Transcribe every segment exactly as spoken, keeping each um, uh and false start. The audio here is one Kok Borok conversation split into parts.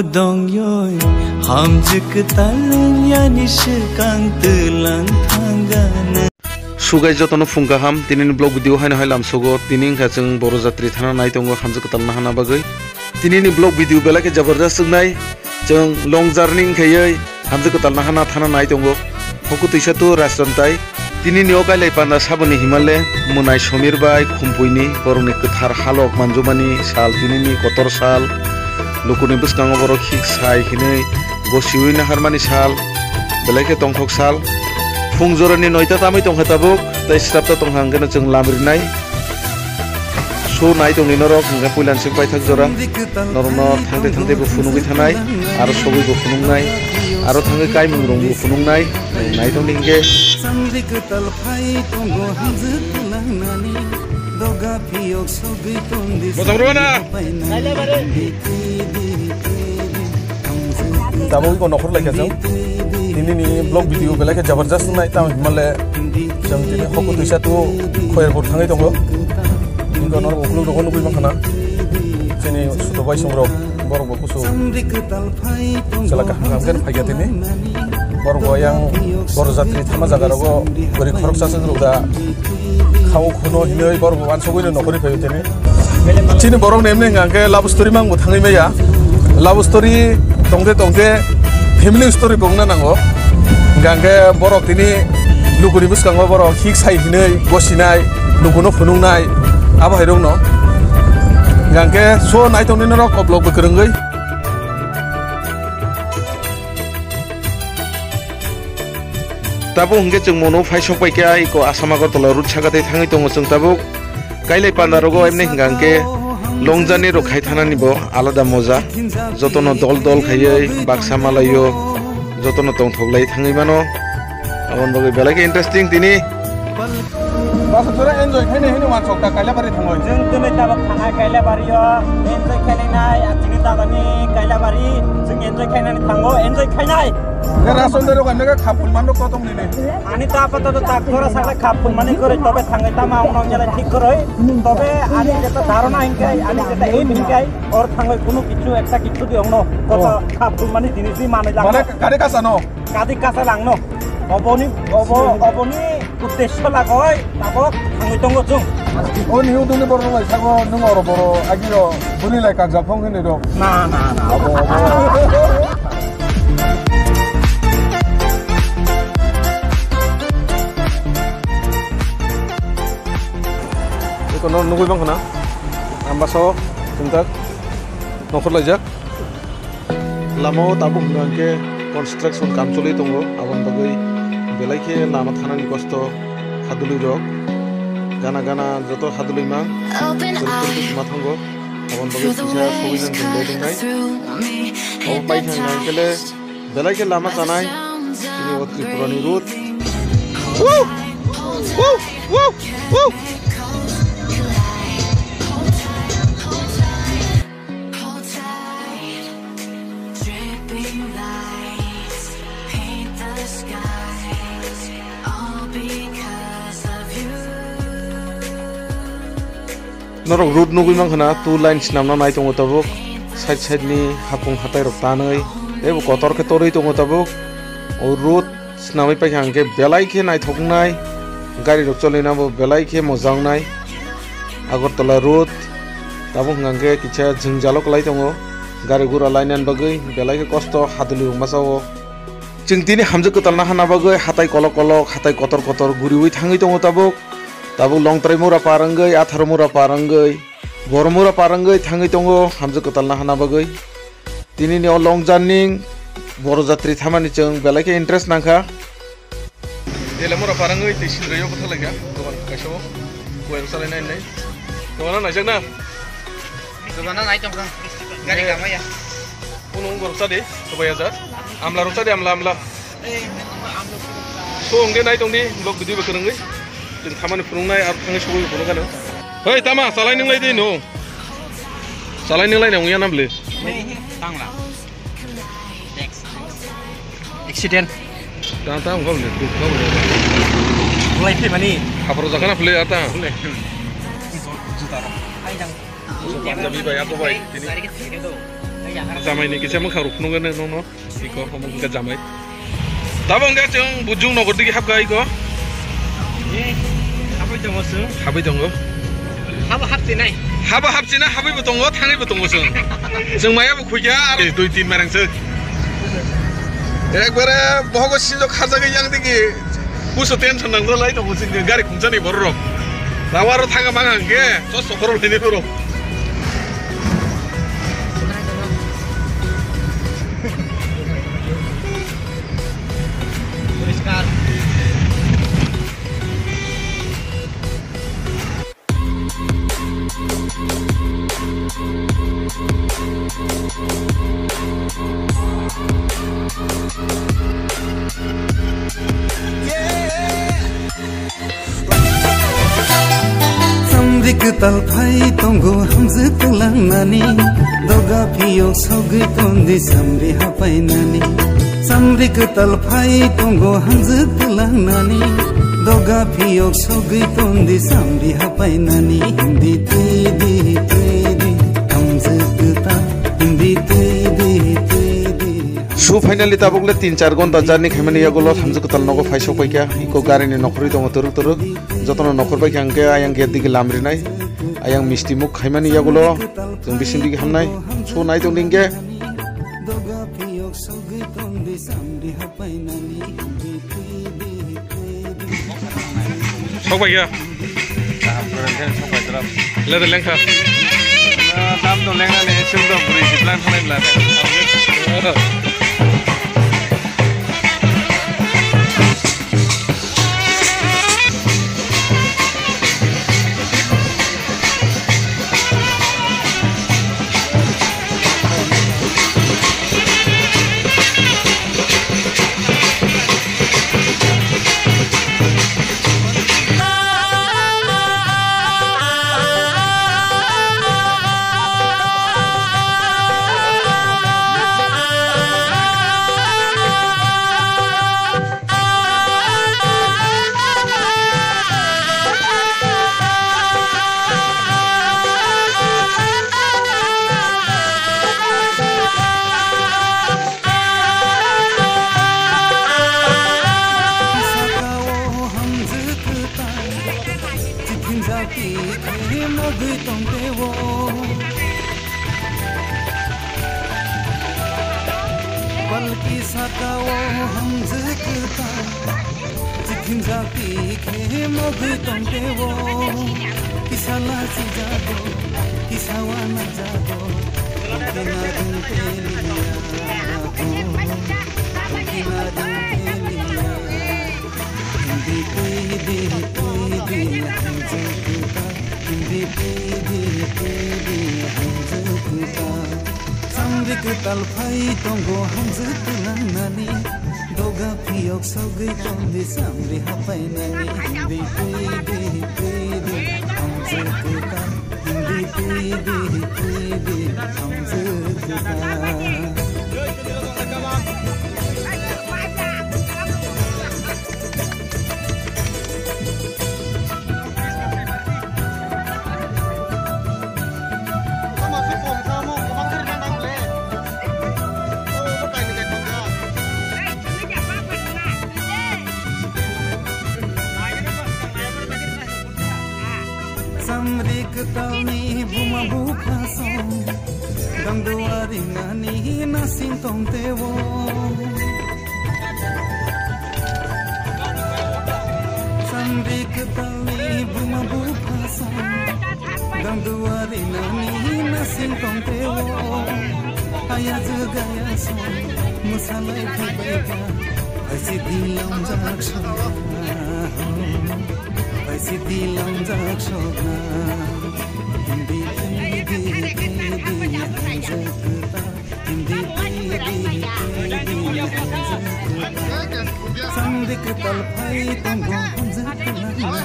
Dongyoi hamjwk talwng yani swkang twlang thangana. Sugai jotono phung kaham, tinini vlog video haino hai lamsogo, tini wngkha chwng Boro Jatri thana nai tongo hamjwk kwtal nahana bagwi. Tinini vlog video belai khe jabardast wngnai, chwng long journey wngkhaiwi hamjwk kwtal nahana thana nai tongo. Hoku twisa tu Rajrantai. Tinini o kailai panda saboni himale mwnai Somir bai Khumpuini borokni kwthar halok manjumani sal, tinini kotor sal. Lukuni bwskango borok hik sai hinwi gosiwi naharmani sal, belai khe tongthok sal. Phung jorani noita tamwi tongkha tabuk, tei srapta tongkha hwnkhe no chwng lam rinai. Show nai tongni norok hwnkhe puilan sing paithak jora. Norokno thangte thangte bo phunugwi thanai, aro sogwi bo phunuknai, aro thangwi kaimung rok bo phunuknai. Nai tongni hwnkhe. Bojam rwna. Tabuk iko nokhor laikha chwng. Tinini vlog video belai khe jabardast wngnai, tamo himale chwng tini hoku twisa tu Khoyerpur thangwi tongo. Iko norok ukuluk rogo nugwi mankha na. Chini suto bai songrok borok bo kusu chwla kaham kaham khe phaikha tini. Borok bo yang Boro Jatri thama jaga rogo bwrwi khoroksa se rwkha. Khao khuno hinwi borok bo wansugwi no nokhorwi phaio tini. Chini borok ni emni hwnkha khe love story mang bo thangwi maya. Love story tongte tongte family story bo wngna nango. Hwnkha khe borok tini lukuni bwskango borok hik sai hinwi gosinai, lukuno phunuknai, abo hai rokno. Hwnkha khe so nai tongni norok o vlog bo kwrwngwi. Tabuk hwnkhe chwng mono phai sok pai khe iko Assam Agartala route saka tei thangwi tongo chwng tabuk. Kailai panda rogo emni hwnkha hwnkhe long journey rok khai thanani bo alada moja. Jotono dol dol khaiwi baksa malaio, jotono tongthok lai thangwi mano. Aboni bagwi belai khe interesting tini. Basa jora enjoy khainai hino wansok ta Kailabari thangwi. Chwng twnwi tabuk thangnai Kailabari o enjoy khainai nai, achini dadani Kailabari chwng enjoy khainani thango, enjoy khainai. Ke rason dero kan ke khapul mando kotong nini. Ani ta apa ta ta kora sakla khapul mani kore tobe thangai tama ongno jela thik koroi. Tobe ani jeta dharona hingkai, ani jeta aim hingkai, or thangai kunu kichu ekta kichu di ongno koto khapul mani jinis di manai lang. Mane kare kasa no. Kadi kasa langno. Oboni, obo, oboni uddesyo lagoi, tabok thangwi tongo chwng. O ni uduni borok lai sago, nung oro boro agiro buni lai kagja phong hinwi rok. Na, na, na. Abo, abo. Eko no nugui bang khana. Ambaso, tungtak, nokhor laijak. Lama o tabuk hwnkha hwnkhe construction kam choli tongo, aboni bagwi belai khe lama thanani kosto hadwlwi rok. Gana gana joto hadwlwi ma kwrwi kwrwi ma thango, aboni bagwi kisa sogwi nang tong dai tongnai. Obo paikha hwnkha hwnkhe le belai khe lama chanai chini o Tripura ni road. Woo! Woo! Woo! Woo! Norok road nugui mankha na, two lane swnamna nai tongo tabuk, side side ni hapung hatai rok tanwi, tei bo kotor khe torwi tongo tabuk. O road swnamwi paikha hwnkhe belai khe naithoknai, gari rok cholina bo belai khe moja wngnai. Agartala road tabuk hwnkha hwnkhe kisa jwngjalo kwlai tongo, gari gura lainani bagwi belai khe kosto hadwlwi rok masa o. Chwng tini hamjwk kwtal nahana bagwi hatai kolok kolok, hatai kotor kotor guriwi thangwi tongo tabuk. Tabuk Longtrai mura par wngwi, Atharo mura par wngwi, Boro mura par wngwi thangwi tongo hamjwk kwtal nahana bagwi. Tini ni o long journey Boro jatri thamani chwng belai khe interest nangkha. Telemura parangwi twi sinrwi o bwtha laikha dogan kaisa o. Kuwai rok salai nai nai. Dogan no naijak na? Dogan no nai tongkha. Gari kamaya. Kuno wng borok chadi, sobai hajar. Amla rok chadi, amla, amla. So wngde nai tongdi, vlog video bo kwrwngwi. Chwng thamani phunuknai, aro thangwi sogwi phunukgano. Hei, tama, salai nwnglai di no. Salai nwnglai nang ya na bwle. Tangla. Accident. Tang tang kau le, tu kau le. Mulai phi mani. Khapro jakana phule ata. Juta rok. Ai jang. Punjabi bai, ako bai, tini. Jamai ni kisa mwkhang rok phunuk nai nono. Iko omo wngkha jamai. Tabo wngkha chwng bujung nogor digi hapkha iko. Eh, habwi tongo chwng. Habwi tongo. Habo hapchinai. Habo hapchina habwi bo tongo, thangwi bo tongo chwng. Chwng maya bo khuikha, aro dui tin marang chwng. Ekbare bohogo sinjo kharjagwi yang digi. Buso tension nangjalai tongo chwng gari khumjani borok rok. Rawaro thangma hangke, sos sokorol hini borok. Samri kwtal phai tongo hamjwk twlangnani, doga phiyok sogwi tondi samri hapainani. Samri kwtal phai tongo hamjwk twlangnani, doga phiyok sogwi tondi samri hapainani. Hindi twi di twi di hamjwk kwtal, hindi twi di twi di. So finally tabuk le tin char gonta journey khaimani yagulo hamjwk kwtal nogo phai sok paikha, iko gari ni nokhorwi tongo twrwk twrwk. Jotono nokhor bai kha hwnkhe ayang gate digi lam rinai, ayang misti muk khaimani yagulo chwng bising digi hamnai. So nai tong ding khe. Sok bai kha. Kaham kwrwng khe sok bai tram. Lede lengkha. Tam to lengnani, sum to bwrwi si plan khlai bla. Balki saka o hamjwk kwtal, chithinjak twi khe mogwi tongteo. Kisa lachijago, kisa wanajago, tongkhe narwng teliya, tongkhe narwng teliya. Hindi twi di, twi di, hamjwk kwtal, hindi twi di, twi di, hamjwk kwtal. Samri kwtal phai tongo hamjwk twlangnani, doga phiyok sogwi tongdi samri hapainani. Hindi twi di, twi di, hamjwk kwtal, hindi twi di, twi di, hamjwk kwtal. Samri kwtalni buma bupha song, dangduari nani nasing tongteo. Samri kwtalni buma bupha song, dangduari nani nasing tongteo. Aya jwgaya song, mwsalai phaikha, aisi dilamjak song. Bai siti lamjak sokna. Hindi, hindi, hindi, hindi, hamjwk kwtal. Hindi, hindi, hindi, hindi, hamjwk kwtal. Samri kwtal phai tongo hamjwk kwtal.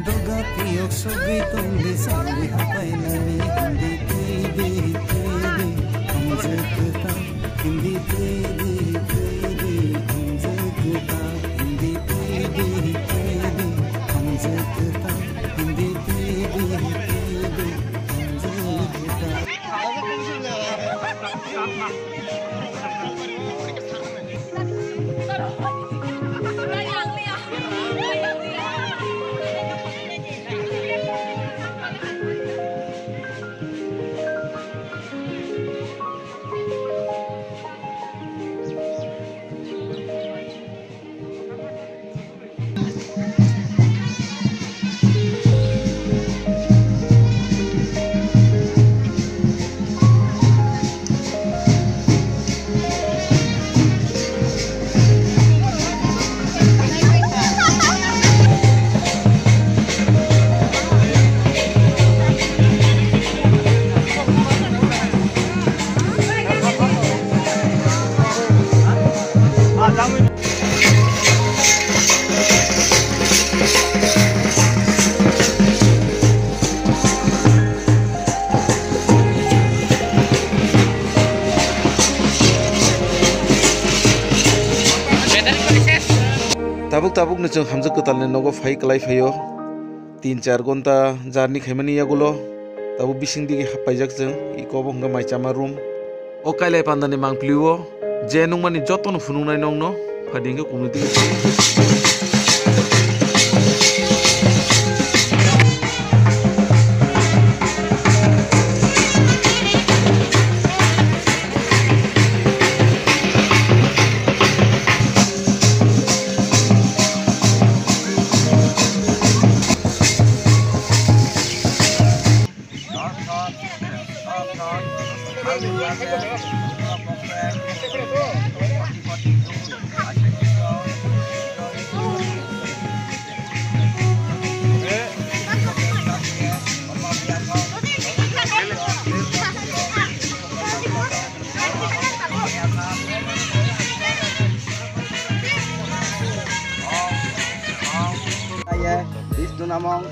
Doga phiyok sogwi tongdi samri hapainani. Hindi, hindi, hindi, hindi, hamjwk kwtal. Hindi twi di twi di hamjwk kwtal, hindi twi di twi di hamjwk kwtal, hindi twi di twi di hamjwk kwtal. Tabukno chwng hamjwk kwtalni nogo phai kwlai phaio. Tin char gonta jarni khaimani yagulo tabuk bising digi happaijak chwng, iko bo hwnkhe mai chama room. O kailai pandani mangpili o je nukmani jotono phunuknai nokno, phadi hwnkhe kunui di. Vishnu namong,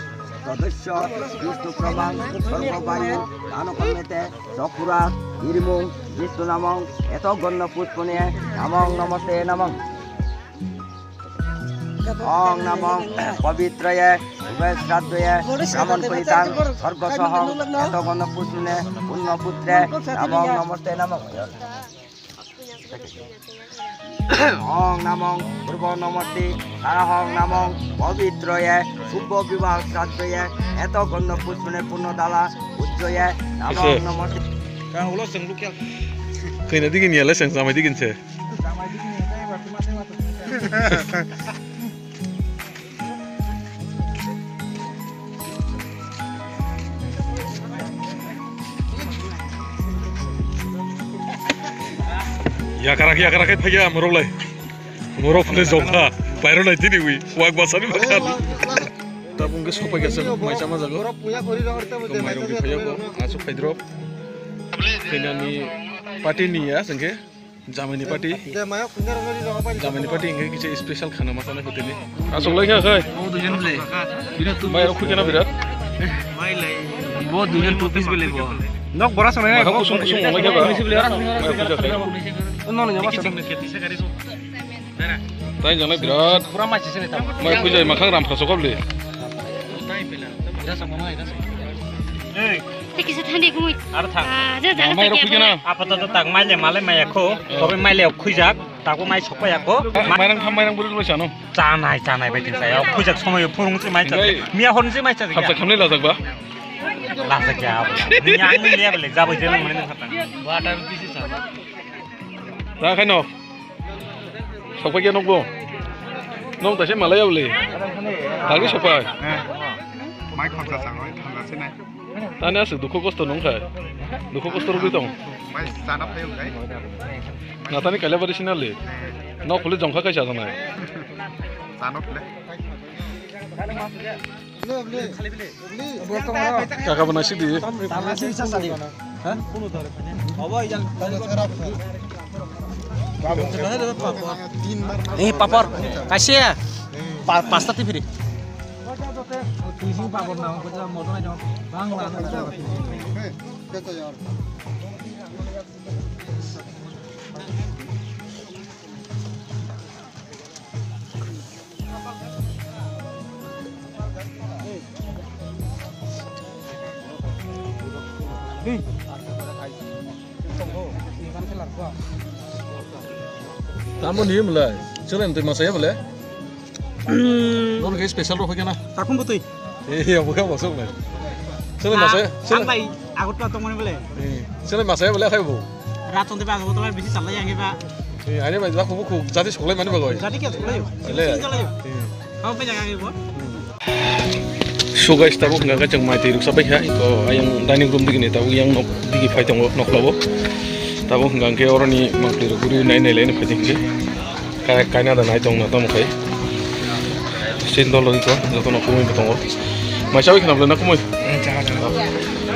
sodosyo, Vishnu pramang, sorgo bayu, dano kamete, chokura, irimung, Vishnu namong, eto gonno puspone, namong namaste namong. Ong namong, pavitraye, ubai sraddhaye, brahmon poritan, sorgo sohong, eto gonno puspone, punno putre, namong namaste namong. Ong namong purbo namoti, karahong namong pavitroye, subbo bibah sraddhoye, eto gondo puspone purno dala ujjoye, namong Ese. Namoti. Kang ulo seng lukyal. Kena digin ya le seng samai digin se. Yakarak yakarak khe phaiya morok lai. Morok phone jongkha. Pairo nai tini wi. Wak basani bakhan. Tabung ke sopai kasa mai sama jago. Ko mairok di phaiya ko. Asuk phaidrop. Kena ni party ni ya sengke. Jamini party. Jamini party hingke kisa special khana ma sana hoteni. Asok lai kha khai. O duijon bole. Bino tu mai rok khujana birat. Mai lai. Bo duijon two piece bole bo. Nok bora sana. Mai kusung kusung mai kha ba. Mai khuja khai. Ono no nyama sana. Tai jana birat. Pura mai sese ta. Mai khujai makhang ram phasok bole. Hey. Te kisa thandi kumui. Ar thang. Ah, je jaga mai rok thang khujana. Apato to tak mai le male mai akho. Tobe mai le khujak. Tako mai sokpa yakho. Mairang tham mairang buri buri sano. Chanai chanai bai tin chaya. Khujak somoi phurung se mai cha. Miya hon se mai cha. Hapsa khamle lajak ba. Lajak ya. Ni ang ni le bele jabo je nang mane nang khatang. Water pisi sa. Ta khaino. Sokpai khe nokbo. Nong taise malai ya bole. Tagwi sokpai. Mai khorsa sa oi thanda se nai. Tani aswk dukhu kosto nung khai. Dukhu kosto rwgwi tong. Mai chana phai ung khai. Natani kaila bari sinali. Nok khuli jongkha kaisa janai. Chana phai. Kaka bo naisik di. Eh, papor. Kaisa. Pa-, pasta twi phiri. Tamo ni mlai, chwrai twi masa ya bole? Nono khe special rok hoikhe na. Takhum bwtwi. Eh, ya, buka masuk na. Chwrai masa, chwrai. Ang bai Agartala tongmani bole. Eh, chwrai masa ya bole khai bo. Raton de ba Agartala bisi chalai ang ba. Eh, ani bai lakhu bukhu jati soklai mani bagoi. Jati khe soklai. Ele. Sing chalai. Eh. Hau pe jaga bo. So guys, tabuk hwnka khe chwng mai twi ruksa paikha, iko ayang dining room digini tabuk yang nok digi phai tongo nokla bo. Tabuk hwnka khe oroni mangpli rok guri nai nai lai phai tongkhe. Kai-, kaina da nai tong na tamo khai. Sin dol iko joto no kumui bo tongo. Mai chawi khna bole na kumui?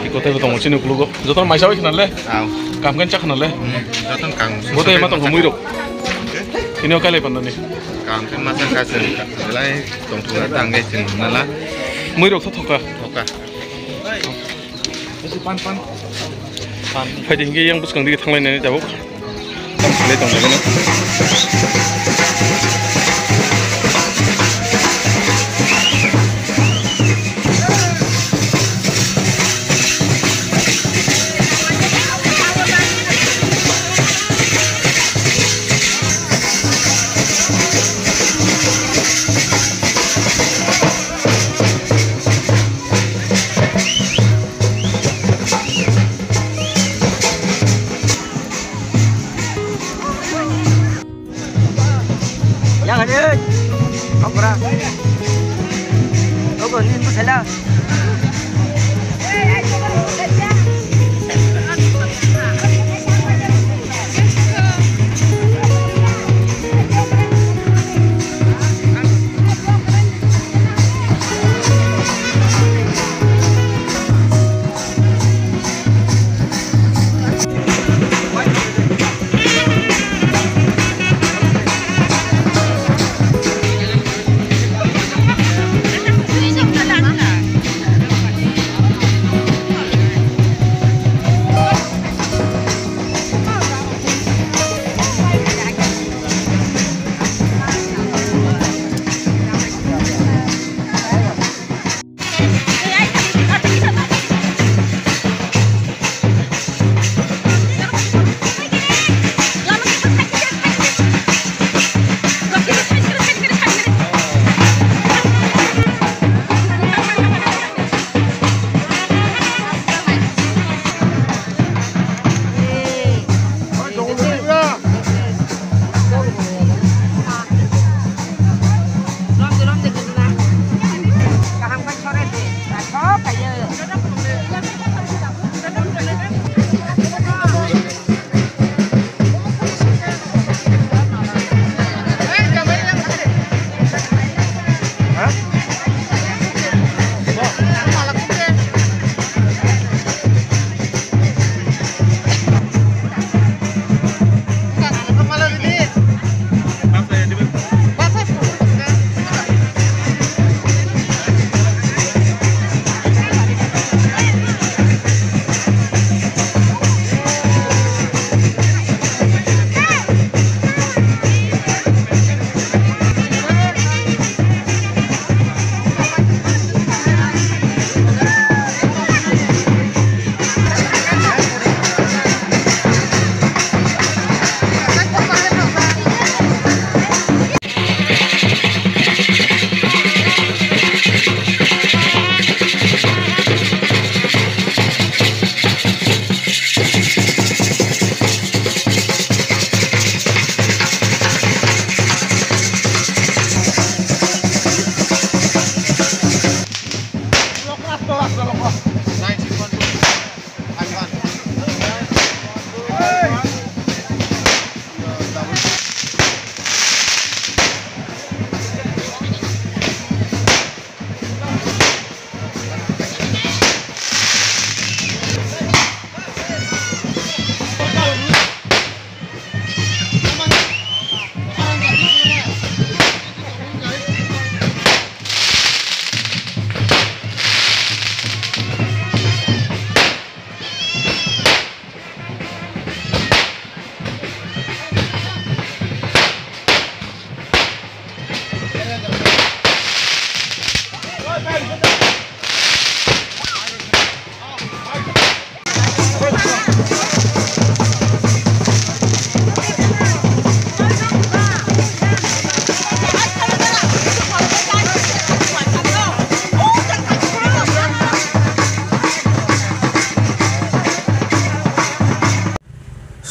Iko tei bo tongo chini kulugo. Joto mai chawi khna le? Aw. Kam kan chakna le? Joto kam. Bo tei ma tong mui rok. Ini o kai lai pandani. Kam kan masa kasih. Lai. Tongthokna tangwi chwng nala. Muirok tho thoka. Thoka. Pan, pan. Pan. Phaidi hingke yang bwskang dige thanglainani tabuk. Tam khlai tonglaigwno.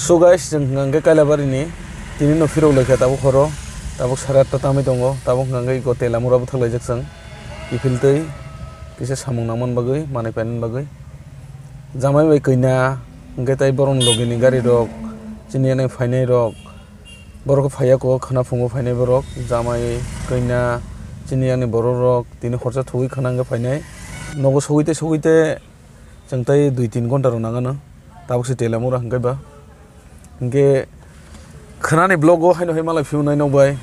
So guys, chwng hwnkha hwnkhe Kailabari ni tini no phirok laikha tabuk horo, tabuk sare atta tamwi tongo, tabuk hwnkha hwnkhe iko Telamura bwthak laijak chwng kiphiltwi kisa samung nangmani bagwi, manwi painani bagwi. Jamai bai kwina hwnkhe tai borokni logi ni gari rok, chini yani phainai rok, borok phaiya kok khwna phungo phainai borok, jamai kwina chini yani borok rok tini horsa thugwi khwna hwnkhe phainai. Nogo sogwi te sogwi te Chwng tai dui tin ghonta rok nangano, tabuk se Telamura hwnkhe ba. Hwnkhe khwnani vlog o haino hai malai phiyunai nok bai.